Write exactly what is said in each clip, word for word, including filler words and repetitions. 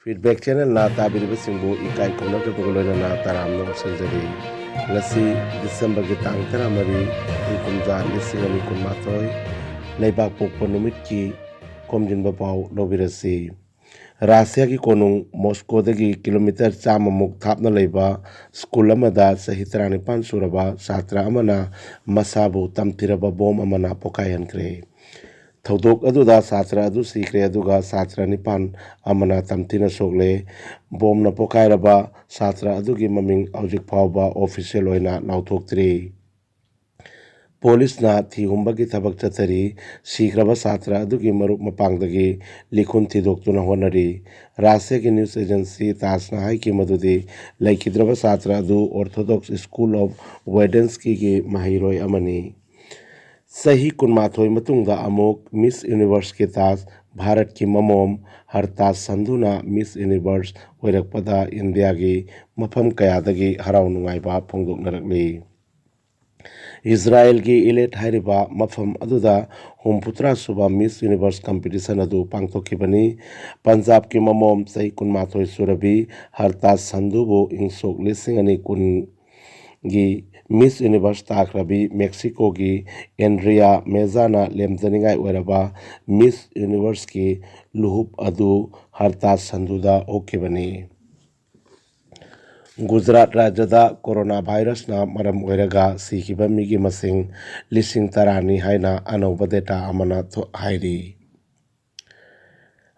Feedback Channelꯅ ꯇꯥꯕꯤꯔꯤꯕꯁꯤꯡꯕꯨ ꯏꯀꯥꯏ ꯈꯨꯝꯅꯖꯕꯒ ꯂꯣꯏꯅꯅ ꯇꯔꯥꯝꯅ ꯑꯣꯛꯆꯟꯖꯔꯤ꯫ ꯉꯁꯤ ꯗꯤꯁꯦꯝꯕꯔꯒꯤ ꯇꯥꯡ ꯇꯔꯥꯃꯔꯤ, ꯏꯪ ꯀꯨꯝꯖꯥ ꯂꯤꯁꯤꯡ ꯑꯅꯤ ꯀꯨꯟꯃꯥꯊꯣꯏ, ꯂꯩꯕꯥꯛ ꯄꯣꯛꯄ ꯅꯨꯃꯤꯠꯀꯤ ꯈꯣꯝꯖꯤꯟꯕ ꯄꯥꯎ ꯂꯧꯕꯤꯔꯁꯤ꯫ ꯔꯥꯁꯤꯌꯥꯒꯤ ꯀꯣꯅꯨꯡ ꯃꯣꯁꯀꯣꯗꯒꯤ ꯀꯤꯂꯣꯃꯤꯇꯔ ꯆꯥꯝꯃꯃꯨꯛ ꯊꯥꯞꯅ ꯂꯩꯕ ꯁ꯭ꯀꯨꯜ ꯑꯃꯗ ꯆꯍꯤ ꯇꯔꯥꯅꯤꯄꯥꯟ ꯁꯨꯔꯕ ꯁꯥꯇ꯭ꯔ ꯑꯃꯅ ꯃꯁꯥꯕꯨ ꯇꯝꯊꯤꯔꯕ ꯕꯣꯝ ꯑꯃꯅ ꯄꯣꯈꯥꯏꯍꯟꯈ꯭ꯔꯦ꯫ ꯊꯧꯗꯣꯛ ꯑꯗꯨꯗ ꯁꯥꯇ꯭ꯔ ꯑꯗꯨ ꯁꯤꯈ꯭ꯔꯦ, ꯑꯗꯨꯒ ꯁꯥꯇ꯭ꯔ ꯅꯤꯄꯥꯟ ꯑꯃꯅ ꯇꯝꯊꯤꯅ ꯁꯣꯛꯂꯦ꯫ ꯕꯣꯝꯅ ꯄꯣꯈꯥꯏꯔꯕ ꯁꯥꯇ꯭ꯔ ꯑꯗꯨꯒꯤ ꯃꯃꯤꯡ ꯍꯧꯖꯤꯛ ꯐꯥꯎꯕ ꯑꯣꯐꯤꯁꯤꯌꯦꯜ ꯑꯣꯏꯅ ꯂꯥꯎꯊꯣꯛꯇ꯭ꯔꯤ꯫ ꯄꯨꯂꯤꯁꯅ ꯊꯤꯍꯨꯝꯕꯒꯤ ꯊꯕꯛ ꯆꯠꯊꯔꯤ꯫ ꯁꯤꯈ꯭ꯔꯕ ꯁꯥꯇ꯭ꯔ ꯑꯗꯨꯒꯤ ꯃꯔꯨꯞ ꯃꯄꯥꯡꯗꯒꯤ ꯂꯤꯈꯨꯟ ꯊꯤꯗꯣꯛꯇꯨꯅ ꯍꯣꯠꯅꯔꯤ꯫ ꯔꯥꯁꯤꯌꯥꯒꯤ ꯅ꯭ꯌꯨꯁ ꯑꯦꯖꯦꯟꯁꯤ ꯇꯥꯖꯅ ꯍꯥꯏꯈꯤ ꯃꯗꯨꯗꯤ ꯂꯩꯈꯤꯗ꯭ꯔꯕ ꯁꯥꯇ꯭ꯔ ꯑꯗꯨ ꯑꯣꯔꯊꯣꯗꯣꯛꯁ ꯁ꯭ꯀꯨꯜ ꯑꯣꯐ ꯋꯦꯗꯦꯟꯁꯀꯤꯒꯤ ꯃꯍꯩꯔꯣꯏ ꯑꯃꯅꯤ꯫ ꯆꯍꯤ ꯀꯨꯟꯃꯥꯊꯣꯏ ꯃꯇꯨꯡꯗ ꯑꯃꯨꯛ ꯃꯤꯁ ꯌꯨꯅꯤꯚꯔꯁꯀꯤ ꯇꯥꯖ, ꯚꯥꯔꯠꯀꯤ ꯃꯃꯣꯝ ꯍꯔꯇꯥꯖ ꯁꯟꯙꯨꯅ ꯃꯤꯁ ꯌꯨꯅꯤꯚꯔꯁ ꯑꯣꯏꯔꯛꯄꯗ ꯏꯟꯗꯤꯌꯥꯒꯤ ꯃꯐꯝ ꯀꯌꯥꯗꯒꯤ ꯍꯔꯥꯎ ꯅꯨꯡꯉꯥꯏꯕ ꯐꯣꯡꯗꯣꯛꯅꯔꯛꯂꯤ꯫ ꯏꯖꯔꯥꯌꯦꯜꯒꯤ ꯏꯂꯦꯠ ꯍꯥꯏꯔꯤꯕ ꯃꯐꯝ ꯑꯗꯨꯗ ꯍꯨꯝꯐꯨꯇꯔꯥ ꯁꯨꯕ ꯃꯤꯁ ꯌꯨꯅꯤꯚꯔꯁ ꯀꯝꯄꯤꯇꯤꯁꯟ ꯑꯗꯨ ꯄꯥꯡꯊꯣꯛꯈꯤꯕꯅꯤ꯫ ꯄꯟꯖꯥꯕꯀꯤ ꯃꯃꯣꯝ ꯆꯍꯤ ꯀꯨꯟꯃꯥꯊꯣꯏ ꯁꯨꯔꯕꯤ ꯍꯔꯇꯥꯖ ꯁꯟꯙꯨꯕꯨ ꯏꯪ ꯁꯣꯛ ꯂꯤꯁꯤꯡ ꯑꯅꯤ ꯀꯨꯟꯒꯤ ꯃꯤꯁ ꯌꯨꯅꯤꯚꯔꯁ ꯇꯥꯈ꯭ꯔꯕꯤ ꯃꯦꯛꯁꯤꯀꯣꯒꯤ ꯑꯦꯟꯗ꯭ꯔꯤꯌꯥ ꯃꯦꯖꯥꯅ ꯂꯦꯝꯖꯅꯤꯡꯉꯥꯏ ꯑꯣꯏꯔꯕ ꯃꯤꯁ ꯌꯨꯅꯤꯚꯔꯁꯀꯤ ꯂꯨꯍꯨꯞ ꯑꯗꯨ ꯍꯔꯇꯥꯖ ꯁꯟꯙꯨꯗ ꯑꯣꯛꯈꯤꯕꯅꯤ꯫ ꯒꯨꯖꯔꯥꯠ ꯔꯥꯖ꯭ꯌꯗ ꯀꯣꯔꯣꯅꯥ ꯚꯥꯏꯔꯁꯅ ꯃꯔꯝ ꯑꯣꯏꯔꯒ ꯁꯤꯈꯤꯕ ꯃꯤꯒꯤ ꯃꯁꯤꯡ ꯂꯤꯁꯤꯡ ꯇꯔꯥꯅꯤ ꯍꯥꯏꯅ ꯑꯅꯧꯕ ꯗꯦꯇꯥ ꯑꯃꯅ ꯊꯣ-, ꯍꯥꯏꯔꯤ꯫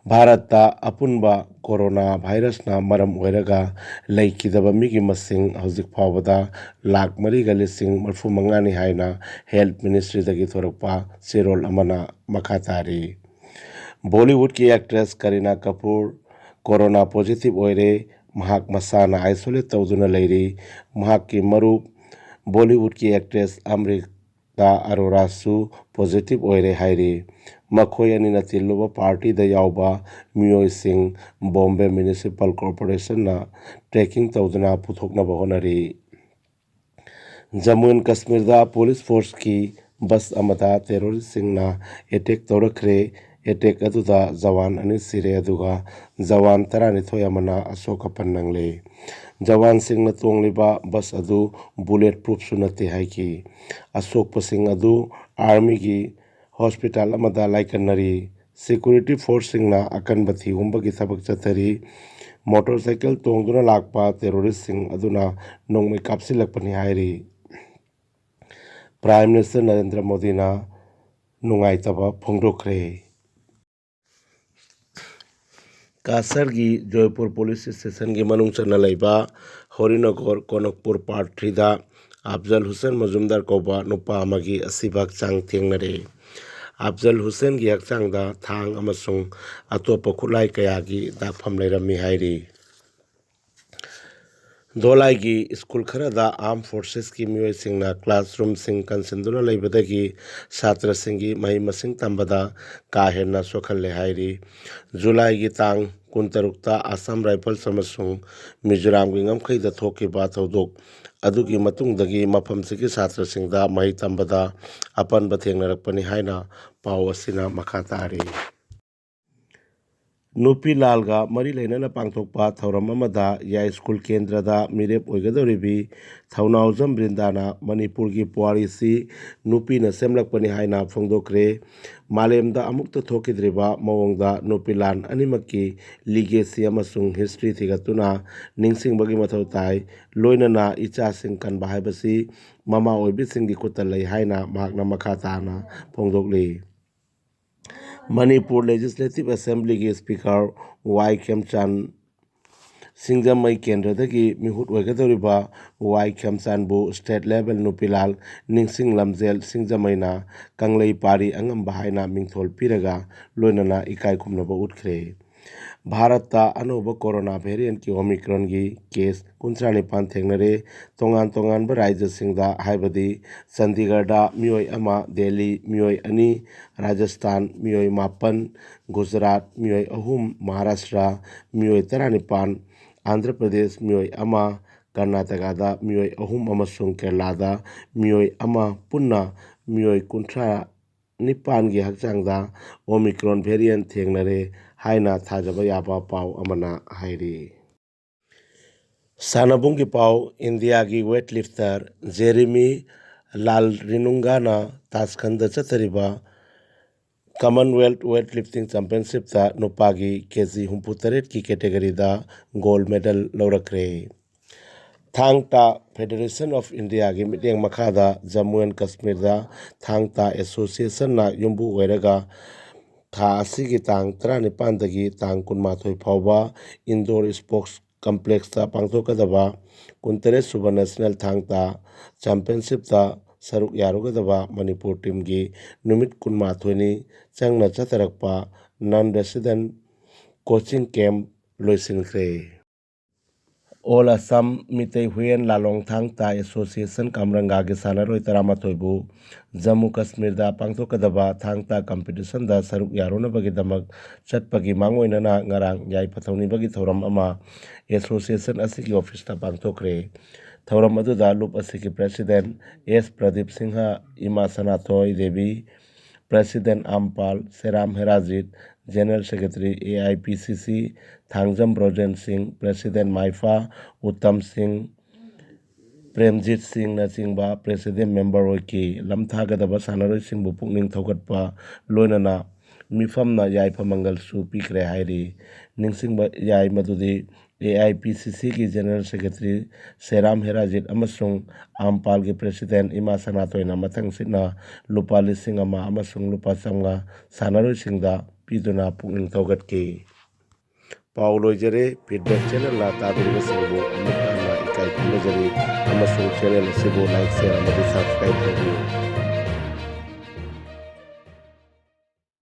ꯚꯥꯔꯠꯇ ꯑꯄꯨꯟꯕ ꯀꯣꯔꯣꯅꯥ ꯚꯥꯏꯔꯁꯅ ꯃꯔꯝ ꯑꯣꯏꯔꯒ ꯂꯩꯈꯤꯗꯕ ꯃꯤꯒꯤ ꯃꯁꯤꯡ ꯍꯧꯖꯤꯛ ꯐꯥꯎꯕꯗ ꯂꯥꯈ ꯃꯔꯤꯒ ꯂꯤꯁꯤꯡ ꯃꯔꯤꯐꯨ ꯃꯉꯥꯅꯤ ꯍꯥꯏꯅ ꯍꯦꯜꯊ ꯃꯤꯅꯤꯁꯇ꯭ꯔꯤꯗꯒꯤ ꯊꯣꯔꯛꯄ ꯆꯦꯔꯣꯜ ꯑꯃꯅ ꯃꯈꯥ ꯇꯥꯔꯤ꯫ ꯕꯣꯂꯤꯋꯨꯗꯀꯤ actress Kareena Kapoor corona positive ꯑꯣꯏꯔꯦ꯫ ꯃꯍꯥꯛ ꯃꯁꯥꯅ ꯑꯥꯏꯁꯣꯂꯦꯠ ꯇꯧꯗꯨꯅ ꯂꯩꯔꯤ꯫ ꯃꯍꯥꯛꯀꯤ ꯃꯔꯨꯞ ꯕꯣꯂꯤꯋꯨꯗꯀꯤ ꯑꯦꯛꯇ꯭ꯔꯦꯁ ꯑꯃ꯭ꯔꯤꯇꯥ ꯑꯔꯣꯔꯥꯁꯨ ꯄꯣꯖꯤꯇꯤꯚ ꯑꯣꯏꯔꯦ ꯍꯥꯏꯔꯤ꯫ ꯃꯈꯣꯏ ꯑꯅꯤꯅ ꯇꯤꯜꯂꯨꯕ ꯄꯥꯔꯇꯤꯗ ꯌꯥꯎꯕ ꯃꯤꯑꯣꯏꯁꯤꯡ ꯕꯣꯝꯕꯦ ꯃ꯭ꯌꯨꯅꯤꯁꯤꯄꯥꯜ ꯀꯣꯔꯄꯣꯔꯦꯁꯟꯅ ꯇ꯭ꯔꯦꯀꯤꯡ ꯇꯧꯗꯨꯅ ꯄꯨꯊꯣꯛꯅꯕ ꯍꯣꯠꯅꯔꯤ꯫ ꯖꯝꯃꯨ ꯑꯦꯟ ꯀꯁꯃꯤꯔꯗ ꯄꯨꯂꯤꯁ ꯐꯣꯔꯁꯀꯤ ꯕꯁ ꯑꯃꯗ ꯇꯦꯔꯣꯔꯤꯁꯁꯤꯡꯅ ꯑꯦꯇꯦꯛ ꯇꯧꯔꯛꯈ꯭ꯔꯦ꯫ ꯑꯦꯇꯦꯛ ꯑꯗꯨꯗ ꯖꯋꯥꯟ ꯑꯅꯤ ꯁꯤꯔꯦ, ꯑꯗꯨꯒ ꯖꯋꯥꯟ ꯇꯔꯥꯅꯤꯊꯣꯏ ꯑꯃꯅ ꯑꯁꯣꯛ ꯑꯄꯟ ꯅꯪꯂꯦ꯫ ꯖꯋꯥꯟꯁꯤꯡꯅ ꯇꯣꯡꯂꯤꯕ ꯕꯁ ꯑꯗꯨ ꯕꯨꯂꯦꯠ ꯄ꯭ꯔꯨꯐꯁꯨ ꯅꯠꯇꯦ ꯍꯥꯏꯈꯤ꯫ ꯑꯁꯣꯛꯄꯁꯤꯡ ꯑꯗꯨ ꯑꯥꯔꯃꯤꯒꯤ ꯍꯣꯁꯄꯤꯇꯥꯜ ꯑꯃꯗ ꯂꯥꯏꯀꯠꯅꯔꯤ꯫ ꯁꯦꯀ꯭ꯌꯨꯔꯤꯇꯤ ꯐꯣꯔꯁꯁꯤꯡꯅ ꯑꯀꯟꯕ ꯊꯤꯍꯨꯝꯕꯒꯤ ꯊꯕꯛ ꯆꯠꯊꯔꯤ꯫ ꯃꯣꯇꯣꯔ ꯁꯥꯏꯀꯜ ꯇꯣꯡꯗꯨꯅ ꯂꯥꯛꯄ ꯇꯦꯔꯣꯔꯤꯁꯁꯤꯡ ꯑꯗꯨꯅ ꯅꯣꯡꯃꯩ ꯀꯥꯞꯁꯤꯜꯂꯛꯄꯅꯤ ꯍꯥꯏꯔꯤ꯫ ꯄ꯭ꯔꯥꯏꯝ ꯃꯤꯅꯤꯁꯇꯔ ꯅꯔꯦꯟꯗ꯭ꯔ ꯃꯣꯗꯤꯅ ꯅꯨꯡꯉꯥꯏꯇꯕ ꯐꯣꯡꯗꯣꯛꯈ꯭ꯔꯦ꯫ ꯀꯥꯁꯔꯒꯤ ꯖꯣꯏꯄꯨꯔ ꯄꯨꯂꯤꯁ ꯁ꯭ꯇꯦꯁꯟꯒꯤ ꯃꯅꯨꯡ ꯆꯟꯅ ꯂꯩꯕ ꯍꯣꯔꯤꯅꯒꯔ ꯀꯣꯅꯛꯄꯨꯔ ꯄꯥꯔꯠ ꯊ꯭ꯔꯤꯗ ꯑꯐꯖꯜ ꯍꯨꯁꯦꯟ ꯃꯖꯨꯝꯗꯥꯔ ꯀꯧꯕ ꯅꯨꯄꯥ ꯑꯃꯒꯤ ꯑꯁꯤꯕ ꯍꯛꯆꯥꯡ ꯊꯦꯡꯅꯔꯦ꯫ ꯑꯐꯖꯜ ꯍꯨꯁꯦꯟꯒꯤ ꯍꯛꯆꯥꯡꯗ ꯊꯥꯡ ꯑꯃꯁꯨꯡ ꯑꯇꯣꯞꯄ ꯈꯨꯠꯂꯥꯏ ꯀꯌꯥꯒꯤ ꯗꯥꯛꯐꯝ ꯂꯩꯔꯝꯃꯤ ꯍꯥꯏꯔꯤ꯫ ꯙꯣꯂꯥꯏꯒꯤ ꯁ꯭ꯀꯨꯜ ꯈꯔꯗ ꯑꯥꯔꯝ ꯐꯣꯔꯁꯦꯁꯀꯤ ꯃꯤꯑꯣꯏꯁꯤꯡꯅ ꯀ꯭ꯂꯥꯁꯔꯨꯝꯁꯤꯡ ꯀꯟꯁꯤꯟꯗꯨꯅ ꯂꯩꯕꯗꯒꯤ ꯁꯥꯇ꯭ꯔꯁꯤꯡꯒꯤ ꯃꯍꯩ ꯃꯁꯤꯡ ꯇꯝꯕꯗ ꯀꯥ ꯍꯦꯟꯅ ꯁꯣꯛꯍꯜꯂꯦ ꯍꯥꯏꯔꯤ꯫ ꯖꯨꯂꯥꯏꯒꯤ ꯇꯥꯡ ꯀꯨꯟꯇꯔꯨꯛꯇ ꯑꯁꯥꯝ ꯔꯥꯏꯐꯜꯁ ꯑꯃꯁꯨꯡ ꯃꯤꯖꯣꯔꯥꯝꯒꯤ ꯉꯝꯈꯩꯗ ꯊꯣꯛꯈꯤꯕ ꯊꯧꯗꯣꯛ ꯑꯗꯨꯒꯤ ꯃꯇꯨꯡꯗꯒꯤ ꯃꯐꯝꯁꯤꯒꯤ ꯁꯥꯇ꯭ꯔꯁꯤꯡꯗ ꯃꯍꯩ ꯇꯝꯕꯗ ꯑꯄꯟꯕ ꯊꯦꯡꯅꯔꯛꯄꯅꯤ ꯍꯥꯏꯅ ꯄꯥꯎ ꯑꯁꯤꯅ ꯃꯈꯥ ꯇꯥꯔꯤ꯫ ꯅꯨꯄꯤ ꯂꯥꯜꯒ ꯃꯔꯤ ꯂꯩꯅꯅ ꯄꯥꯡꯊꯣꯛꯄ ꯊꯧꯔꯝ ꯑꯃꯗ ꯌꯥꯏꯁ꯭ꯀꯨꯜ ꯀꯦꯟꯗ꯭ꯔꯗ ꯃꯤꯔꯦꯞ ꯑꯣꯏꯒꯗꯧꯔꯤꯕꯤ ꯊꯧꯅꯥꯎꯖꯝ ꯕ꯭ꯔꯤꯟꯗꯥꯅ ꯃꯅꯤꯄꯨꯔꯒꯤ ꯄꯨꯋꯥꯔꯤꯁꯤ ꯅꯨꯄꯤꯅ ꯁꯦꯝꯂꯛꯄꯅꯤ ꯍꯥꯏꯅ ꯐꯣꯡꯗꯣꯛꯈ꯭ꯔꯦ꯫ ꯃꯥꯂꯦꯝꯗ ꯑꯃꯨꯛꯇ ꯊꯣꯛꯈꯤꯗ꯭ꯔꯤꯕ ꯃꯑꯣꯡꯗ ꯅꯨꯄꯤ ꯂꯥꯟ ꯑꯅꯤꯃꯛꯀꯤ ꯂꯤꯒꯦꯁꯤ ꯑꯃꯁꯨꯡ ꯍꯤꯁꯇ꯭ꯔꯤ ꯊꯤꯒꯠꯇꯨꯅ ꯅꯤꯡꯁꯤꯡꯕꯒꯤ ꯃꯊꯧ ꯇꯥꯏ꯫ ꯂꯣꯏꯅꯅ ꯏꯆꯥꯁꯤꯡ ꯀꯟꯕ ꯍꯥꯏꯕꯁꯤ ꯃꯃꯥ ꯑꯣꯏꯕꯤꯁꯤꯡꯒꯤ ꯈꯨꯠꯇ ꯂꯩ ꯍꯥꯏꯅ ꯃꯍꯥꯛꯅ ꯃꯈꯥ ꯇꯥꯅ ꯐꯣꯡꯗꯣꯛꯂꯤ꯫ ꯃꯅꯤꯄꯨꯔ ꯂꯦꯖꯤꯁꯂꯦꯇꯤꯚ ꯑꯦꯁꯦꯝꯕ꯭ꯂꯤꯒꯤ ꯁ꯭ꯄꯤꯀꯔ ꯋꯥꯏ ꯈꯦꯝꯆꯥꯟ ꯁꯤꯡꯖꯃꯩ ꯀꯦꯟꯗ꯭ꯔꯗꯒꯤ ꯃꯤꯍꯨꯠ ꯑꯣꯏꯒꯗꯧꯔꯤꯕ ꯋꯥꯏ ꯈꯦꯝꯆꯥꯟꯕꯨ ꯁ꯭ꯇꯦꯠ ꯂꯦꯚꯦꯜ ꯅꯨꯄꯤ ꯂꯥꯜ ꯅꯤꯡꯁꯤꯡ ꯂꯝꯖꯦꯜ ꯁꯤꯡꯖꯃꯩꯅ ꯀꯪꯂꯩ ꯄꯥꯔꯤ ꯑꯉꯝꯕ ꯍꯥꯏꯅ ꯃꯤꯡꯊꯣꯜ ꯄꯤꯔꯒ ꯂꯣꯏꯅꯅ ꯏꯀꯥꯏ ꯈꯨꯝꯅꯕ ꯎꯠꯈ꯭ꯔꯦ꯫ ꯚꯥꯔꯠꯇ ꯑꯅꯧꯕ ꯀꯣꯔꯣꯅꯥ ꯚꯦꯔꯤꯌꯦꯟꯠꯀꯤ ꯑꯣꯃꯤꯀ꯭ꯔꯣꯟꯒꯤ ꯀꯦꯁ ꯀꯨꯟꯊ꯭ꯔꯥ ꯅꯤꯄꯥꯟ ꯊꯦꯡꯅꯔꯦ꯫ ꯇꯣꯉꯥꯟ ꯇꯣꯉꯥꯟꯕ ꯔꯥꯖ꯭ꯌꯁꯤꯡꯗ, ꯍꯥꯏꯕꯗꯤ ꯆꯟꯗꯤꯒꯔꯗ ꯃꯤꯑꯣꯏ ꯑꯃ, ꯗꯦꯜꯂꯤ ꯃꯤꯑꯣꯏ ꯑꯅꯤ, ꯔꯥꯖꯁꯊꯥꯟ ꯃꯤꯑꯣꯏ ꯃꯥꯄꯟ, ꯒꯨꯖꯔꯥꯠ ꯃꯤꯑꯣꯏ ꯑꯍꯨꯝ, ꯃꯍꯥꯔꯥꯁꯇ꯭ꯔ ꯃꯤꯑꯣꯏ ꯇꯔꯥꯅꯤꯄꯥꯟ, ꯑꯟꯙ꯭ꯔ ꯄ꯭ꯔꯗꯦꯁ ꯃꯤꯑꯣꯏ ꯑꯃ, ꯀꯔꯅꯥꯇꯀꯥꯗ ꯃꯤꯑꯣꯏ ꯑꯍꯨꯝ ꯑꯃꯁꯨꯡ ꯀꯦꯔꯂꯥꯗ ꯃꯤꯑꯣꯏ ꯑꯃ, ꯄꯨꯟꯅ ꯃꯤꯑꯣꯏ ꯀꯨꯟꯊ꯭ꯔꯥ ꯅꯤꯄꯥꯟꯒꯤ ꯍꯛꯆꯥꯡꯗ Omicron variant ꯊꯦꯡꯅꯔꯦ ꯍꯥꯏꯅ ꯊꯥꯖꯕ ꯌꯥꯕ ꯄꯥꯎ ꯑꯃꯅ ꯍꯥꯏꯔꯤ꯫ ꯁꯥꯟꯅꯕꯨꯡꯒꯤ ꯄꯥꯎ꯫ ꯏꯟꯗꯤꯌꯥꯒꯤ weightlifter ꯖꯦꯔꯤꯃꯤ ꯂꯥꯜꯔꯤꯅꯨꯡꯒꯥꯅ ꯇꯥꯁꯈꯟꯗ ꯆꯠꯊꯔꯤꯕ Commonwealth Weightlifting Championshipꯇ ꯅꯨꯄꯥꯒꯤ ꯀꯦ ꯖꯤ ꯍꯨꯝꯐꯨꯇꯔꯦꯠꯀꯤ categoryꯗ gold medal ꯂꯧꯔꯛꯈ꯭ꯔꯦ꯫ ꯊꯥꯡ ꯇꯥ Federation of Indiaꯒꯤ ꯃꯤꯠꯌꯦꯡ ꯃꯈꯥꯗ ꯖꯝꯃꯨ ꯑꯦꯟ ꯀꯥꯁꯃꯤꯔꯗ ꯊꯥꯡ ꯇꯥ Associationꯅ ꯌꯨꯝꯕꯨ ꯑꯣꯏꯔꯒ ꯊꯥ ꯑꯁꯤꯒꯤ ꯇꯥꯡ ꯇꯔꯥꯅꯤꯄꯥꯟꯗꯒꯤ ꯇꯥꯡ ꯀꯨꯟꯃꯥꯊꯣꯏ ꯐꯥꯎꯕ indoor sports complexꯇ ꯄꯥꯡꯊꯣꯛꯀꯗꯕ ꯀꯨꯟꯇꯔꯦꯠ ꯁꯨꯕ National ꯊꯥꯡ ꯇꯥ Championshipꯇ ꯁꯔꯨꯛ ꯌꯥꯔꯨꯒꯗꯕ ꯃꯅꯤꯄꯨꯔ teamꯒꯤ ꯅꯨꯃꯤꯠ ꯀꯨꯟꯃꯥꯊꯣꯏꯅꯤ ꯆꯪꯅ ꯆꯠꯊꯔꯛꯄ non-resident coaching camp ꯂꯣꯏꯁꯤꯟꯈ꯭ꯔꯦ꯫ All Assam ꯃꯤꯇꯩ ꯍꯨꯌꯦꯟ ꯂꯥꯂꯣꯡ ꯊꯥꯡ ꯇꯥ Association ꯀꯥꯝꯔꯪꯒꯥꯒꯤ ꯁꯥꯟꯅꯔꯣꯏ ꯇꯔꯥꯃꯥꯊꯣꯏꯕꯨ ꯖꯝꯃꯨ ꯀꯥꯁꯃꯤꯔꯗ ꯄꯥꯡꯊꯣꯛꯀꯗꯕ ꯊꯥꯡ ꯇꯥ competitionꯗ ꯁꯔꯨꯛ ꯌꯥꯔꯨꯅꯕꯒꯤꯗꯃꯛ ꯆꯠꯄꯒꯤ ꯃꯥꯡꯑꯣꯏꯅꯅ ꯉꯔꯥꯡ ꯌꯥꯏꯐ ꯊꯧꯅꯤꯕꯒꯤ ꯊꯧꯔꯝ ꯑꯃ association ꯑꯁꯤꯒꯤ officeꯇ ꯄꯥꯡꯊꯣꯛꯈ꯭ꯔꯦ꯫ ꯊꯧꯔꯝ ꯑꯗꯨꯗ ꯂꯨꯞ ꯑꯁꯤꯒꯤ president ꯑꯦꯁ ꯄ꯭ꯔꯗꯤꯞ ꯁꯤꯡꯍ, ꯏꯃꯥ ꯁꯅꯥꯊꯣꯏ Devi, president ꯑꯝꯄꯥꯜ ꯁꯦꯔꯥꯝ ꯍꯦꯔꯥꯖꯤꯠ, general secretary A I P ꯁꯤ ꯁꯤ ꯊꯥꯡꯖꯝ ꯕ꯭ꯔꯣꯖꯦꯟ ꯁꯤꯡ, president ꯃꯥꯏꯐꯥ ꯎꯠꯇꯝ ꯁꯤꯡ, ꯄ꯭ꯔꯦꯝꯖꯤꯠ ꯁꯤꯡꯅꯆꯤꯡꯕ president member ꯑꯣꯏꯈꯤ꯫ ꯂꯝꯊꯥꯒꯗꯕ ꯁꯥꯟꯅꯔꯣꯏꯁꯤꯡꯕꯨ ꯄꯨꯛꯅꯤꯡ ꯊꯧꯒꯠꯄ ꯂꯣꯏꯅꯅ ꯃꯤꯐꯝꯅ ꯌꯥꯏꯐ ꯃꯪꯒꯜꯁꯨ ꯄꯤꯈ꯭ꯔꯦ ꯍꯥꯏꯔꯤ꯫ ꯅꯤꯡꯁꯤꯡꯕ ꯌꯥꯏ ꯃꯗꯨꯗꯤ ꯑꯦ ꯑꯥꯏ ꯄꯤ ꯁꯤ ꯁꯤꯒꯤ general secretary ꯁꯦꯔꯥꯝ ꯍꯦꯔꯥꯖꯤꯠ ꯑꯃꯁꯨꯡ ꯑꯝꯄꯥꯜꯒꯤ president ꯏꯃꯥ ꯁꯅꯥꯇꯣꯏꯅ ꯃꯊꯪꯁꯤꯠꯅ ꯂꯨꯄꯥ ꯂꯤꯁꯤꯡ ꯑꯃ ꯑꯃꯁꯨꯡ ꯂꯨꯄꯥ ꯆꯥꯝꯃꯉꯥ ꯁꯥꯟꯅꯔꯣꯏꯁꯤꯡꯗ ꯄꯤꯗꯨꯅ ꯄꯨꯛꯅꯤꯡ ꯊꯧꯒꯠꯈꯤ꯫ ꯄꯥꯎ ꯂꯣꯏꯖꯔꯦ꯫ Feedback channelꯅ ꯇꯥꯕꯤꯔꯤꯕꯁꯤꯡꯕꯨ ꯑꯃꯨꯛ ꯍꯟꯅ ꯏꯀꯥꯏ ꯈꯨꯝꯅꯖꯔꯤ ꯑꯃꯁꯨꯡ channel ꯑꯁꯤꯕꯨ like, share ꯑꯃꯗꯤ subscribe ꯇꯧꯕꯤꯌꯨ꯫